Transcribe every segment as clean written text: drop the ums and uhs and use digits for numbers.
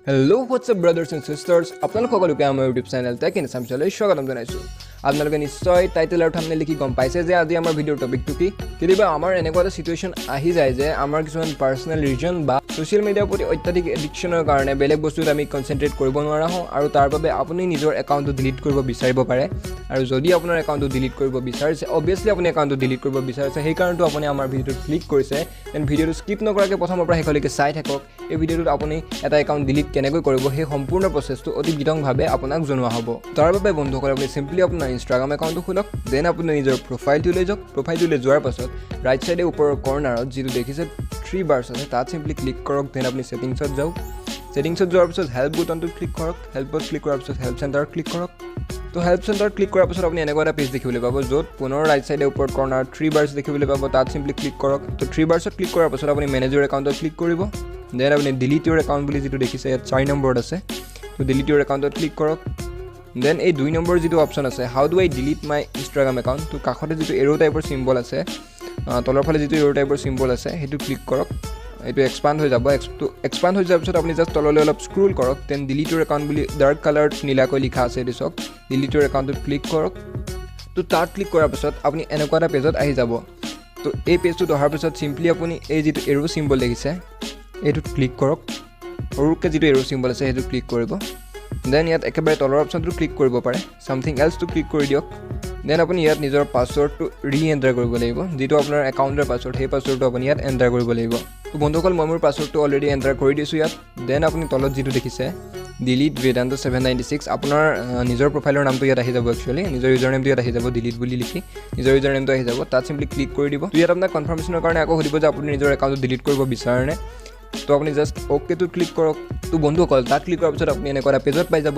Hello, what's up, brothers and sisters? আপোনালোক সকলোকে আমাৰ ইউটিউব চেনেল টেক ইন আছামলৈ স্বাগতম জনাইছোঁ। আপোনালোকে নিশ্চয় টাইটেল আৰু থাম্বনেইল লিখি গম পাইছে যে আজি আমাৰ ভিডিঅ'ৰ টপিকটো কি। কেতিয়াবা আমাৰ এনেকুৱা এটা চিটুৱেশ্যন আহি যায় যে আমাৰ কিছুমান পাৰ্চনেল ৰিজন বা ছ'চিয়েল মিডিয়াৰ প্ৰতি অত্যাধিক এডিকশ্যনৰ কাৰণে বেলেগ বস্তুত আমি কনচেনট্ৰেট কৰিব নোৱাৰা হওঁ আৰু তাৰ বাবে আপুনি নিজৰ একাউণ্টটো ডিলিট কৰিব বিচাৰিব পাৰে। আৰু যদি আপোনাৰ একাউণ্টটো ডিলিট কৰিব বিচাৰিছে, অবভিয়াছলি আপুনি একাউণ্টটো ডিলিট কৰিব বিচাৰিছে, সেইকাৰণেতো আপুনি আমাৰ ভিডিঅ'টোত ক্লিক কৰিছে। Then ভিডিঅ'টো স্কিপ নকৰাকৈ প্ৰথমৰ পৰা শেষলৈকে চাই থাকক। এই ভিডিঅ'টোত আপুনি এটা একাউণ্ট ডিলিট কেনেকৈ কৰিব, সেই সম্পূৰ্ণ প্ৰচেছটো অতি বিতংভাৱে আপোনাক জনোৱা হ'ব। তাৰ বাবে বন্ধুসকল, আপুনি চিম্পলি আপোনাৰ ইনষ্টাগ্ৰাম একাউণ্টটো খোলক। Then আপুনি নিজৰ প্ৰফাইলটোলৈ যাওক। প্ৰফাইলটোলৈ যোৱাৰ পাছত ৰাইট ছাইডে ওপৰৰ কৰ্ণাৰত যিটো দেখিছে থ্ৰী বাৰ্ছ আছে, তাত চিম্পলি ক্লিক কৰক। Then আপুনি ছেটিংছত যাওক। ছেটিংছত যোৱাৰ পিছত হেল্প বুটনটোত ক্লিক কৰক। হেল্পত ক্লিক কৰাৰ পিছত হেল্প চেণ্টাৰত ক্লিক কৰক। তো হেল্প চেণ্টাৰত ক্লিক কৰাৰ পিছত আপুনি এনেকুৱা এটা পেজ দেখিবলৈ পাব, য'ত পুনৰ ৰাইট ছাইডে ওপৰত কৰ্ণাৰত থ্ৰী বাৰ্ছ দেখিবলৈ পাব। তাত চিম্পলি ক্লিক কৰক। তো থ্ৰী বাৰ্ছত ক্লিক কৰাৰ পাছত আপুনি মেনেজ ইউৰ একাউণ্টত ক্লিক কৰিব। Then আপুনি ডিলিট ইউৰ একাউণ্ট বুলি যিটো দেখিছে, ইয়াত 4 নম্বৰত আছে। তো ডিলিট ইউৰ একাউণ্টত ক্লিক কৰক। Then এই 2 নম্বৰ যিটো অপশ্যন আছে, "How do I delete my Instagram account?" তো কাষতে যিটো এৰ' টাইপৰ চিম্বল আছে, তলৰ ফালে যিটো এৰ' টাইপৰ চিম্বল আছে, সেইটো ক্লিক কৰক। এইটো এক্সপাণ্ড হৈ যাব। তো এক্সপাণ্ড হৈ যোৱাৰ পিছত আপুনি জাষ্ট তললৈ অলপ স্ক্ৰল কৰক। Then delete ইউৰ একাউণ্ট বুলি ডাৰ্ক কালাৰত নীলাকৈ লিখা আছে, এইটো চাওক। ডিলিট ইউৰ একাউণ্টটোত ক্লিক কৰক। তো তাত ক্লিক কৰাৰ পিছত আপুনি এনেকুৱা এটা পেজত আহি যাব। তো এই পেজটোত অহাৰ পিছত চিম্পলি আপুনি এই যিটো এৰ' চিম্বল দেখিছে, এইটোত ক্লিক কৰক। সৰুকৈ যিটো এৰ' চিম্বল আছে, সেইটো ক্লিক কৰিব। Then ইয়াত একেবাৰে তলৰ অপশ্যনটো ক্লিক কৰিব পাৰে, ছামথিং এলছটো ক্লিক কৰি দিয়ক। Then আপুনি ইয়াত নিজৰ পাছৱৰ্ডটো ৰি এণ্টাৰ কৰিব লাগিব। যিটো আপোনাৰ একাউণ্টৰ পাছৱৰ্ড, সেই পাছৱৰ্ডটো আপুনি ইয়াত এণ্টাৰ কৰিব লাগিব। তো বন্ধুসকল, মই মোৰ পাছৱৰ্ডটো অলৰেডি এণ্টাৰ কৰি দিছোঁ ইয়াত। Then আপুনি তলত যিটো দেখিছে, ডিলিট বেদান্ত 796, আপোনাৰ নিজৰ প্ৰফাইলৰ নামটো ইয়াত আহি যাব। একচুৱেলি নিজৰ ইউজাৰ নেমটো ইয়াত আহি যাব। ডিলিট বুলি লিখি নিজৰ ইউজাৰ নেমটো আহি যাব। তাত চিম্পলি ক্লিক কৰি দিব। তো ইয়াত আপোনাক কনফাৰ্মেশ্যনৰ কাৰণে আকৌ সুধিব যে আপুনি নিজৰ একাউণ্টটো ডিলিট কৰিব বিচাৰেনে? তো আপুনি জাষ্ট অ'কেটোত ক্লিক কৰক। তো বন্ধুসকল, তাত ক্লিক কৰাৰ পিছত আপুনি এনেকুৱা এটা পেজত পাই যাব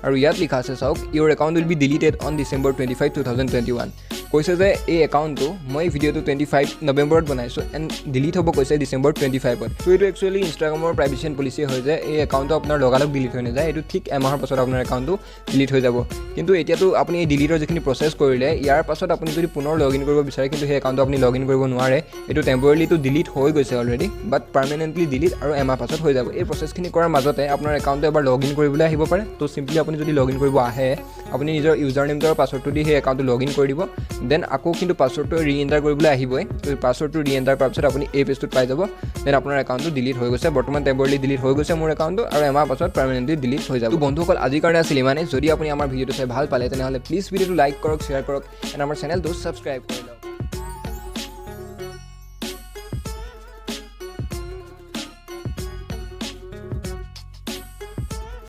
আৰু ইয়াত লিখা আছে চাওক, "Your account will be deleted on December 25, 2021." কৈছে যে এই একাউণ্টটো, মই ভিডিঅ'টো 25 নৱেম্বৰত বনাইছোঁ এণ্ড ডিলিট হ'ব কৈছে ডিচেম্বৰ 25ত। তো এইটো একচুৱেলি ইনষ্টাগ্ৰামৰ প্ৰাইভেচি এণ্ড পলিচি হয় যে এই একাউণ্টটো আপোনাৰ লগালগ ডিলিট হৈ নাযায়। এইটো ঠিক এমাহৰ পাছত আপোনাৰ একাউণ্টটো ডিলিট হৈ যাব। কিন্তু এতিয়াতো আপুনি এই ডিলিটৰ যিখিনি প্ৰচেছ কৰিলে, ইয়াৰ পাছত আপুনি যদি পুনৰ লগ ইন কৰিব বিচাৰে, কিন্তু সেই একাউণ্টটো আপুনি লগ ইন কৰিব নোৱাৰে। এইটো টেম্পৰেলিটো ডিলিট হৈ গৈছে অলৰেডি, বাট পাৰ্মানেণ্টলি ডিলিট আৰু এমাহ পাছত হৈ যাব। এই প্ৰচেছখিনি কৰাৰ মাজতে আপোনাৰ একাউণ্টটো এবাৰ লগ ইন কৰিবলৈ আহিব পাৰে। তো চিম্পলি আপুনি যদি লগ ইন কৰিব আহে, আপুনি নিজৰ ইউজাৰ নেমটো আৰু পাছৱৰ্ডটো দি সেই একাউণ্টটো লগ ইন কৰি দিব। Then আকৌ কিন্তু পাছৱৰ্ডটো ৰি এণ্টাৰ কৰিবলৈ আহিবই। তো পাছৱৰ্ডটো ৰি এণ্টাৰ কৰাৰ পিছত আপুনি এই পেজটোত পাই যাব। Then আপোনাৰ একাউণ্টটো ডিলিট হৈ গৈছে। বৰ্তমান টেম্পৰেলি ডিলিট হৈ গৈছে মোৰ একাউণ্টটো আৰু এমাহ পাছত পাৰ্মানেণ্টলি ডিলিট হৈ যাব। তো বন্ধুসকল, আজিৰ কাৰণে আছিল ইমানেই। যদি আপুনি আমাৰ ভিডিঅ'টো চাই ভাল পালে, তেনেহ'লে প্লিজ ভিডিঅ'টো লাইক কৰক, শ্বেয়াৰ কৰক এণ্ড আমাৰ চেনেলটো ছাবস্ক্ৰাইব কৰি লওক।